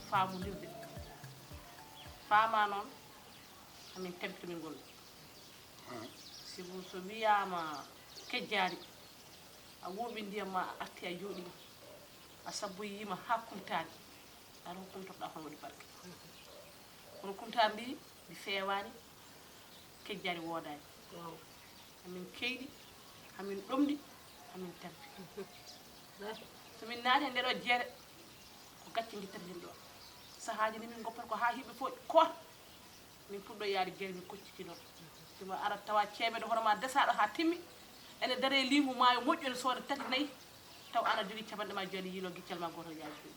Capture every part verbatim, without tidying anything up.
Faamondirde. Faamaa noon, amin tampita min ngonɗo. Sibu so wiyaama kejjaari, a wooɓi ndiyam ma, a arti a jooɗiima, a sabboyiima haa kumtaani, a ɗo kumtotoɗaa kono waɗi barke. Kono kumtaari ndi, ndi feewaani, kejjaari woodaani. Amin keyɗi, amin ɗomɗi, amin tampi. So min naati e nde ɗo jeere, ko gacce ngittata heen ɗo. Sahaaji ni min ngoppata ko haa hiɓe fof koota. Min puɗɗo yaade jeere min kocciti noon. Sima ara tawa ceeɓeɗo hono ma desaaɗo haa timmi. Ene daree liingu maayo moƴƴo ene sooda tati nayi. Taw ana jogii capanɗe ma jeeɗi yiino giccal ma gooto yaaji.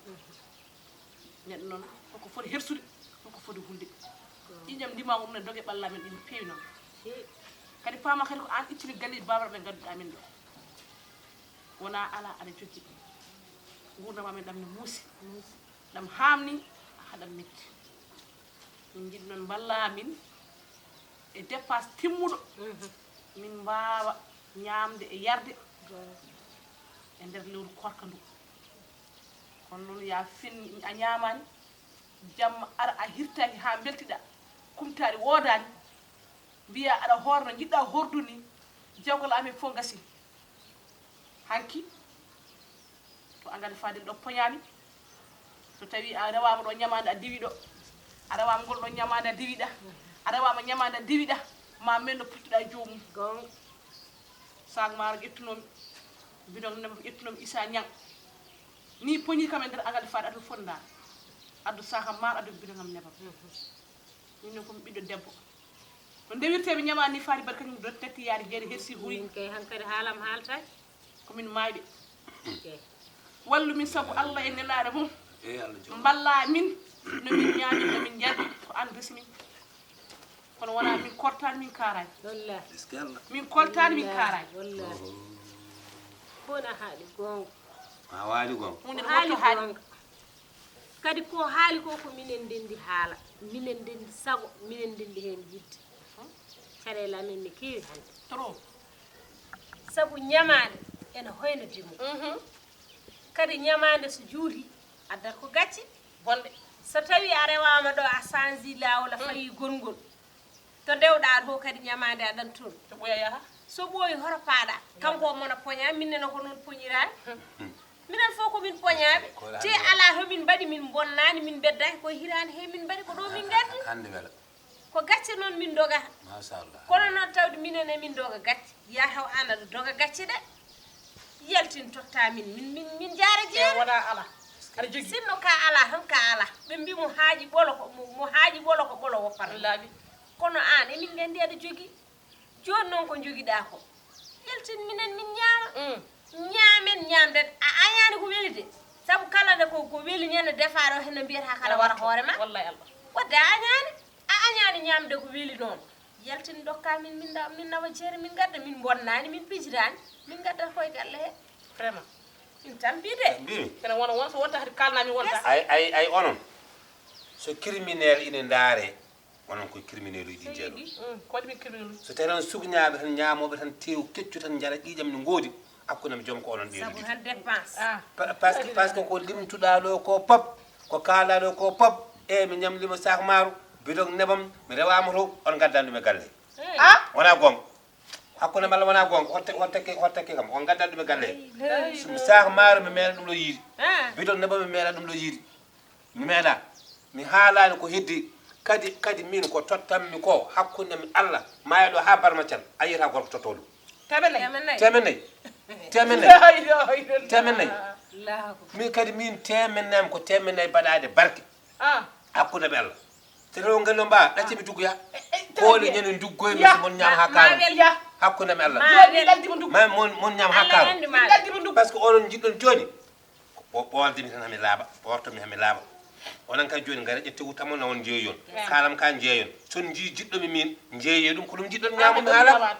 Neɗɗo noon koko foti hersude, koko foti hulde. Ƴiiƴam ndima mum ne doge ɓalla men ɗin peewi noon. Kadi paama kadi ko aan ittini galleeji baabiraɓe ngannduɗaa men ɗo. Wona ala aɗa jogii. Nguurndam amen ɗam ne muusi. Ɗam haamni, haɗam metti. Min njiɗi noon mballa min e dépense timmuɗo. Min mbaawa ñaamde e yarde e nder lewru koorka ndu. Kono noon ya fin a ñaamaani, jamma ara a hirtaaki haa mbeltiɗaa, kumtaari woodaani, mbiyaa aɗa hoora no njiɗɗaa hoordu ni, jawgal amen fof ngasi. Hanki, to Angleterre Fadel ɗo poñaami, so tawii a rewaama ɗo ñamaande a diwi ɗo, a rewaama ngol ɗo ñamaande a diwi ɗa, a rewaama ñamaande a diwi ɗa, ma men no puttuɗaa e joomum. Goonga. Saag maaro ƴettunoomi, bidon nebam ƴettunoomi Issa Niang. Ni poñi kam e nder Angleterre Fadel addu fondaar, addu saakam maaro, addu bidon am nebam. Min noon ko mi ɓiɗɗo debbo. No ndewirtee mi ñamaani ni faati bari kañum do tatti yaade jeere hersi huri. Min kay hankadi haalam haaltaaki. Ko min maayɓe. Wallu min sabu Allah e nelaare mum. Eey, Allah jom. Mballa min no min ñaami, no min njardi, ko aan resi min. Kono wonaa min kortaani, min kaaraani. Wallahi. Est-ce que Allah? Min koltaani, min kaaraani. Wallahi. Ko na haali goonga. Ma waali goonga. Huunde Ko haali woto haali. Goonga. Kadi ko haali ko, ko minen ndenndi haala, minen ndenndi sago, minen ndenndi heen yidde. Caɗeele amen ne keewi hannde. Trop. Sabu ñamaande ene hoyna dimo. Mhm. Kadi ñamaande so juuti, addat ko gacce bonɗe. So tawii a rewaama ɗo, a sanji laawol, a fayi gonngol. To ndewɗaa to kadi ñamaande aɗan toon. To ɓooya yaha. So ɓooyi hoto paaɗa. Kanko o mona poña, min nena ko noon poñiraani. Minen fof ko min poñaaɓe. Te alaa to min mbaɗi, min mbonnaani, min mbeddaaki ko hiraande he min mbaɗi ko ɗo min ngardi. Hannde wela. Ko gacce noon min ndoga. Machallah. Kono noon tawde minen e min ndoga gacce. Ya taw aan aɗa doga gacce de. Yaltin totta min, min, min, min jaara jeere. Wona ala. Aɗa jogii. Sinno ka ala, tan ka ala. Ɓe mbi mo haaji ɓolo ko, mo, mo haaji ɓolo ko ɓolo woppata. Laaɓi. Kono aan, emin nganndi aɗa jogii. Jooni noon ko njogiɗaa ko. Yaltin minen min ñaama. Mm. Ñaamen ñaamden. A añaani ko weli de. Sabu kala nde ko, ko weli ñande defaa ɗo heen no mbiyata kala wara hoore ma. Wallahi Allah. Wadde a añaani. A añaani ñaamde ko weli noon. Yaltin ndokkaa min, min na-, min nawa jeere, min ngadda, min mbonnaani, min pijiraani, min ngadda koye galle he. Vraiment. Min tampi de. Mbimi. Kene wona, wona so wonta hade kalnaa min wonta. Ay, ay, ay onon. So criminel ine ndaare, onon ko criminel uji jeeɗo. Mm, ko waɗi min criminel uji? So tawi tan sukñaaɓe tan ñaamooɓe tan teew keccu tan njara ƴiiƴam no ngoodi, hakkunde am joom ko onon ɓeeɗo ɗiɗo. Sabu tan dépense. Ah. Pa-, parce que, parce que ko limtuɗaa ɗo ko pop, ko kaalɗaa ɗo ko pop, e mi ñamlima saak maaro, bidon nebam, mi rewaama to, on ngaddan ɗum e galle. Ah? Wona goonga. Hakkunde am Allah wona goonga, hotte, hotte ke, hotte ke kam, on ngaddan ɗum e galle. Saak maaro mi meeɗa ɗum ɗo yiide. Ah. Bidon nebam mi meeɗa ɗum ɗo yiide. Mi meeɗa. Mi haalaani ko heddi. Kadi, kadi min ko tottanmi ko hakkunde mi Allah, maayo ɗo haa Barmacal, a yiyata gorko tottoo ɗum. Teemen nayi. Teemen nayi. Teemen nayi. La ilaha illallah. Teemen nayi. Allahu akbar. Min kadi min teemen nayi am ko teemen nayi baɗaade barke. Ah. Hakkunde mi Allah. Te rewo ngal no mbaa, ɗacce mi duggoya. Eh, eh, Koole ñande duggoy mi so mon ñaama haa kaano. Ya. Hakkunde mi Allah. Ma wel. Jooni mi ɗaldi mo duggo. Ma mon, mon ñaama haa kaano. Ɗaldi mo duggo. Parce que onon njiɗɗon jooni. Ko ɓo-, ɓoolde mi tan hami laaɓa, ɓoorto mi hami laaɓa. Onon kay jooni ngare ƴette wuta mon nawon njeeyon. Kaalam ka njeeyon. So on njii jiɗɗo mi min, njeeye ɗum ko ɗum jiɗɗon ñaamo mi haala.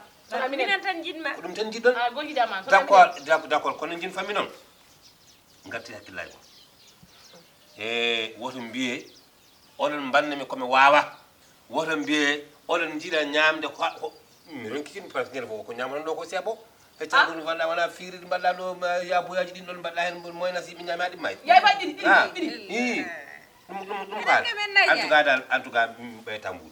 Minen tan njiɗma. Ko ɗum tan jiɗɗon. Ah, gollida ma. D'accord, d'ac-, d'accord, kono jin fammi noon. Ngarti hakkillaaji ko. E woto mbiye, onon mbanna mi ko mi waawa. Woto mbiye, oɗon njiɗa ñaamde ko, ko, mi ronki kin, parce que ñande fof ko ñaamanon ɗo ko seebo. Hecca ɗum mbaɗɗa wona fiiri, mbaɗɗa ɗo, ma, yaboyaaji ɗin ɗon mbaɗɗa heen, moynas yimɓe ñaami haa ɗimmaay. Yaay ba ɗiɗi, ɗiɗi, ɗiɗi. Ii. Ɗum Ɗum kaari. En tout cas dal, en tout cas, mm, ɓe tambuɗo.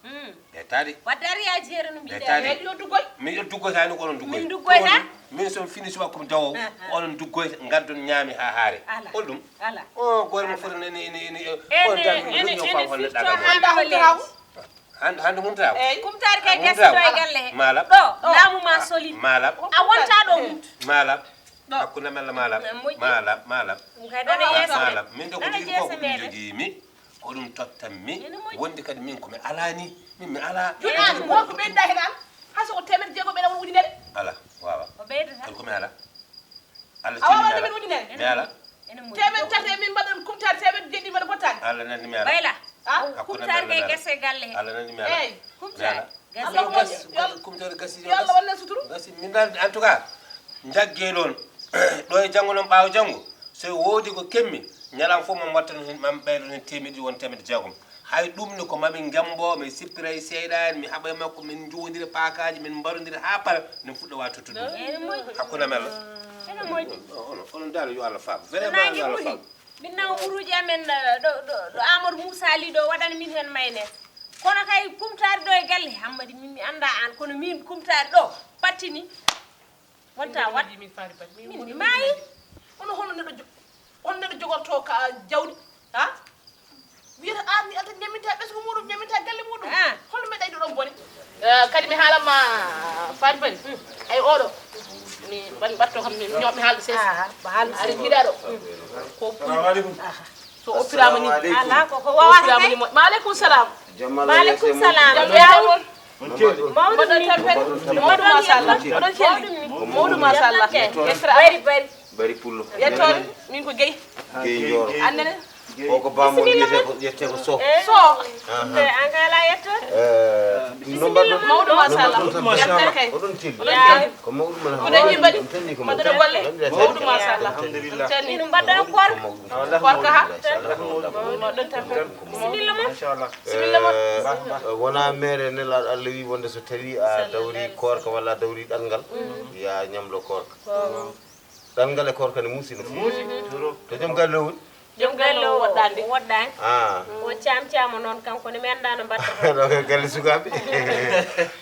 Mm. Ɓe taari. Wadde ari yaa jeere no mbiɗa. Ɓe taari. Eɗi yo duggoy. Mi yo duggoy tan ko onon duggoy. Min duggoy tan. Min so fini suba kum dawo, ko onon duggoy, ngaddon ñaami haa haare. Ala. Hol ɗum? Ala. O gore mo foti ne, ne, ne, ne, on tan ene, ene, ene fam honno surtout daga mo. Hannde hannde haw. Hannde, hannde mum taw. Eyi. Kumtaari kay gasi ɗo e galle he. Maalab. Ɗo, laamu ma soli. Maalab. A wonta ɗo mum. Maalab. Ɗo. Hakkunde men la maalab. Maalab, maalab. Ɗum kay ɗon e yeeso men. Maalab. Min ɗo ko ɗon e jogi ko yeeso ko ɗum meɗen. Jogii mi. Ko ɗum tottan mi. Ene moƴƴi. Wonde kadi min ko mi alaa ni. Min mi alaa. Jooni an, gorko ɓeyda heen an. Hay so ko teemedde jeegom ɓeyda won ujunere. Ala, waawa. O ɓeydata. Kadi ko mi alaa. Allah a waawaa mi alaa. Ujunere? Mi alaa. Ene moƴƴi. Teemedde tati e min mbaɗa ɗum kumtaari, teemedde jeeɗiɗi mbaɗa pottaani. Allah nanndi mi alaa. Bayla. Ah? Hakkunde men la mi alaa. Kumtaari kay gese galle he. Allah nanndi mi alaa. Eyi. Mi alaa. Kumtaari. Gasi, gasi. Kumtaari gasi, yo Allah wonne suturu. Gasi, min dal, en tout cas, njaggee ɗoon. Ɗo e janngo noon, ɓaawo janngo, so woodi ko kemmi, ñalawma fof mam wattan heen, mam ɓeydo heen teemedde ɗiɗi, won teemedde jeegom. Hay ɗum ne ko mami ngembo, mi sippira e seyɗaani, mi haɓa e makko, min njuwondira paakaaji, min mbarondira haa para, min fuɗɗa wa tottude. Ene moƴƴi. Hakkunde men la. Ene moƴƴi. Onon, onon dal yo Allah faam. Vraiment yo Allah faam. Min nawa muruuji amen, eh, ɗo, ɗo, ɗo Amadou Moussa Ly ɗo waɗani min heen mayonnaise. Kono kay kumtaari ɗo e galle, Hammadi min mi annda aan, kono min kumtaari ɗo pattini. Wonta wat. Min mi maayi. Kono hono neɗɗo jo-, hono neɗɗo jogorto ka jawdi, ha? Wiyata aan ni alta ñaminta ɓesngu muɗum, ñaminta galle muɗum. Ah. Hono mbeɗa yiɗi ɗon bone? Eh, kadi mi haalan ma Faty Bari. Hmm. Ay oɗo. Mi ɓan ɓatto kam mi ñoo-, mi haalda seesa. Ah, ko haalda seesa. Ari giɗaɗo. Hmm. Ko salamu aleykum. Ah. So oppiraama ni. Salamu aleykum. Ala ko, ko wawata kay. Oppiraama ni mo-, maaleykum salam. Jam Allah. Maaleykum salam. Jam yawon. On celli. Mawɗum ni. Mbaɗɗon tampere. Mawɗum machallah. Mawɗum ni. Mawɗum machallah. Yettere Allah. Bari, bari. Bari Pullo. Yettoon, min ko Guèye. Guèye Ndioro. Annene. O ko bammo wiyetee ko, wiyetee ko Sow. Eh. Sow. Aha. Eh, an kay alaa yettoode. Eh, no mbaɗɗon? Mawɗo machallah. No mbaɗɗon? Yettere kay. Oɗon celli. Oɗon celli. Ko mawɗum alhamdulillah. Ko dañi mbaɗi? On tenni ko mbaɗɗon golle? Mawɗum machallah. Alhamdulillah. Ino mbaɗɗon koor? Ko mawɗum. Koor ka ha? Alhamdulillah. Mawɗum tampere. Bisimilla mon. Machallah. Bisimilla mon. Eh, wona mere nelaaɗo Allah wi wonde so tawi a dawri koorka walla a dawri ɗanngal, ya ñamlo koorka. Ɗanngal e koorka ne muusi no feewi. Muusi, trop. To joom galle o woni? Joom galle o woɗɗaani. Woɗɗaani. Ah. O caam caam o noon, kanko ne mi anndaa no mbaɗata. Ɗo ko galle sukaaɓe.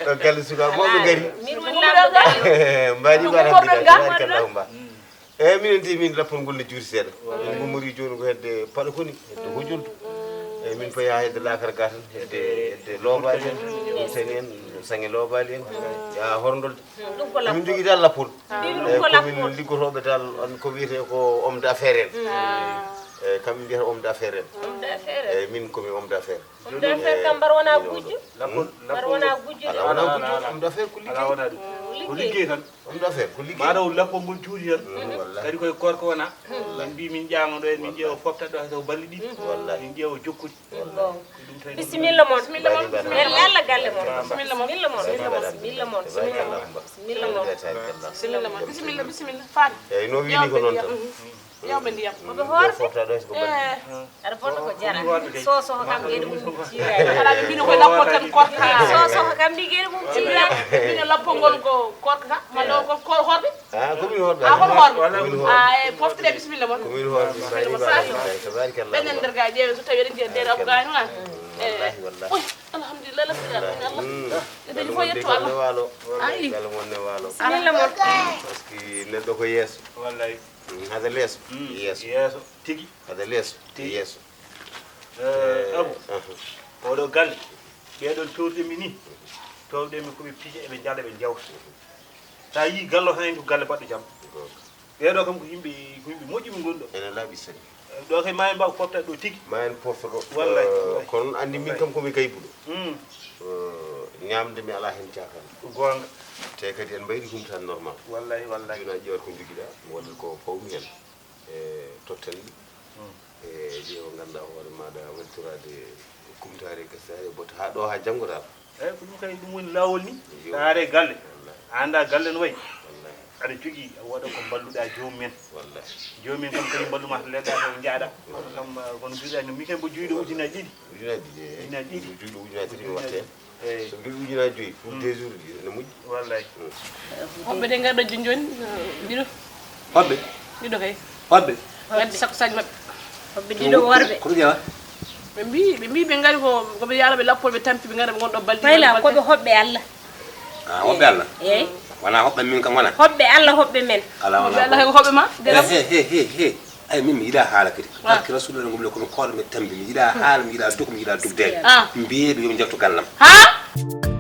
Ɗo galle sukaaɓe. Wonɓe ngari. Min woni laamɗo galle. Mbaɗi ko alhamdulillah. Tabarakallahu mba. Eeyi, minen de, min lappol ngol ne juuti seeɗa. Min ngummori jooni ko hedde paɗa koni, hedde hojoldu. Eeyi, min payi haa hedde laakara ga tan, hedde, hedde loobaali en, ɗum tani en, saŋe loobaali en, yaa horndolde. Ɗum ko lappol. Min njogii dal lappol. Eeyi, ko min liggotooɓe dal, on ko wiyetee ko homme d'affaires en. Eeyi, kamɓe mbiyata homme d'affaires en. Homme d'affaires. Eeyi, min ko mi homme d'affaires. Homme d'affaires kam mbar wona gujjo. Mbar wona gujjo de. Alaa, wona gujjo. Homme d'affaires ko liggey. Ko liggey tan. Homme d'affaires ko liggey. Mbaɗa o lappol ngol juuti tan. Mm, wallahi. Kadi koye koorka wona. Wallahi. Min mbi min ƴaama ɗo en, min ƴeewa fofta ɗo hay so balɗe ɗiɗi. Wallahi. Min ƴeewa jokkude. Wallahi. Ko ɗum tawi ɗum. Bisimilla mon. Bisimilla mon. Bisimilla. Yalla galle mon. Bisimilla mon. Bisimilla mon. Bisimilla mon. Bisimilla mon. Bisimilla mon. Bisimilla mon. Bisimilla, bisimilla. Faati. Eeyi, no wiyni ko noon tan. Yawɓe ndiyam. Ko ɓe hoorde? Fofta ɗo, ko balɗe. Eh. Aɗa fota ko jara. Soso ko kam geɗe mum ciiraani. Alaa, ɓe mbino koye lappol tan korka. Soso ko kam mbi geɗe mum ciiraani. Mbino lappol ngol ko korka ka, malla on ko ko horɓe? Ah, ko min horɓe. Ah, hol horɓe? Ko min horɓe. Ah, e poftude, bisimilla mon. Ko min horɓe. Bisimilla mon. Tabarikalla. Ɓen nder ga ƴeewe so tawi eɗen jeeya nder Abou Gaye noon. Eh. Wallahi, wallahi. Oy, alhamdulillah, rabbil alamin, Allah. Mm. Eɗen fof yetto Allah. Waalo. Ayi. Galle mon ne waalo. Bisimilla mon. Parce que neɗɗo ko yeeso. Wallahi. Mm, hade leeso, mm, yeeso. Yeeso, tigi. Hade leeso, tigi. Yeeso. Eh, eh, Abou, aha. Oɗo galle, ɓeɗon towruɗen mi ni, towruɗen mi ko ɓe piija, eɓe njaɗa, ɓe njawta. Sa yii gallo tan, en ko galle baɗɗo jam. Goonga. Ɓeɗo kam ko yimɓe, ko yimɓe moƴƴi ɓe ngoni ɗo. Ene laaɓi sani. Eh, ɗo kay ma en mbaw fofta ɗo tigi. Ma en pofta ɗo. Wallahi, eh, wallahi. Kono andi min kam ko mi gaybuɗo. Mm. Eh, ñamde mi ala hen cakam. Ko goonga. Te kadi en mbayri ɗum tan normal. Wallahi, wallahi. Jona ƴewat ko jogiɗa, mi waɗat ko fawmi hen. E totten ɗi. Hmm. E ƴeewa, ngannda hoore maaɗa weltoraade kumtaare e gasaare, botte haa ɗo, haa janngo dal. Eeyi, ko ɗum kay, ɗum woni laawol ni. Yo. Sa are galle, wallahi, a annda galle no wayi. Wallahi. Aɗa jogii, a waɗa ko mballuɗa joomum en. Wallahi. Joomum en kam kadi mballuma to leɗɗa to njaaɗa. Wallahi. Kono kam, kono mbiɗa ni, mi kay mbo jooɗiɗo ujunaaji ɗiɗi. Ujunaaji ɗiɗi, eeyi. Ujunaaji ɗiɗi. Ujunaaji tati mi watte. Ujunaaji ɗiɗi. Eeyi. So mbiɗa ujunaaji joyi pour, hmm, deux jours ji, ene moƴƴi. Wallay. Hmm. Hoɓɓe de ngarɗo jooni jooni, ɗiɗo. Hoɓɓe? Ɗiɗo kay. Hoɓɓe? Wadde sappo saji maɓɓe. Hoɓɓe ɗiɗo worɓe. Ko ɗum ƴeewa? Ɓe mbi ɓe mbi ɓe ngari ko ko ɓe yaala ɓe lappoɓe tampi ɓe ngara ɓe gonɗo balɗe. Fayla ko ɓe hoɓɓe Allah. A hoɓɓe Allah. Eyi. Wona hoɓɓe min kam wona. Hoɓɓe Allah hoɓɓe men. Ala Ɓe wona. Allah Ko hoɓɓe ma. He he he he. Ay min mi yiɗa haala kadi. Barke rasulullah ngum le kono koɗo mi tambi mi yiɗa haala mi yiɗa duk mi yiɗa duk de. Ah. Mbiyeɓe yomi jabto gallam. Ha?